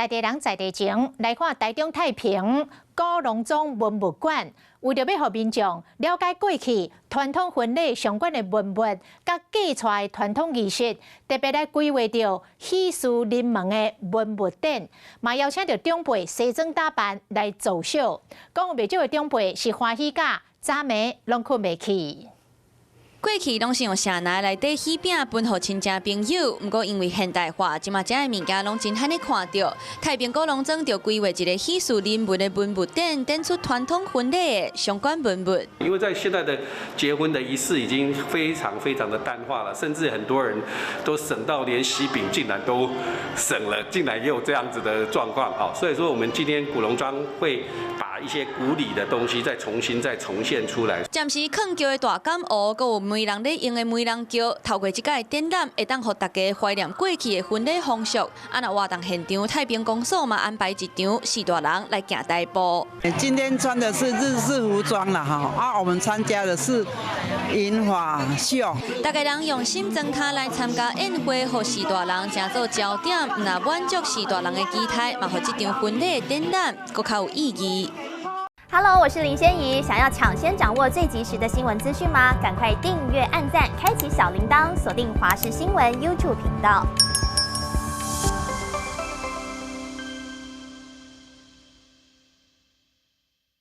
在地人在地情，來看台中太平古農莊文物館，為著欲予民眾了解過去傳統婚禮相關的文物，佮嫁娶的傳統儀式，特別來規劃著喜事臨門的文物展，嘛邀請著長輩西裝打扮來做秀，講有袂少的長輩是歡喜甲早暝攏睏袂去。過去攏是用社林內底喜餅分予親戚朋友，毋過因為現代化，這馬遮的物件攏真罕咧看著。太平古農莊就規劃一個喜事臨門的文物展，展出傳統婚禮的相關文物。因為在現在的結婚的儀式已經非常非常的淡化了，甚至很多人都省到連喜餅竟然都省了，竟然也有這樣子的狀況。好，所以說我們今天古農莊會把一些古禮的東西再重新再重現出來。暫時囥轎的大感蚵，閣有媒人咧用的媒人轎，透過這個展覽，會當予大家懷念過去的婚禮風俗。啊，若活動現場，太平公所嘛安排一場序大人來行大步。今天穿的是日式服裝啦，哈，啊，我們參加的是銀髮秀。逐家人用新裝跤來參加宴會，予序大人成做焦點，毋但滿足序大人的期待，嘛予這場婚禮的展覽閣較有意義。 Hello，我是林仙怡。想要搶先掌握最及時的新聞資訊嗎？趕快訂閱、按讚、開啟小鈴鐺，鎖定華視新聞 YouTube 頻道。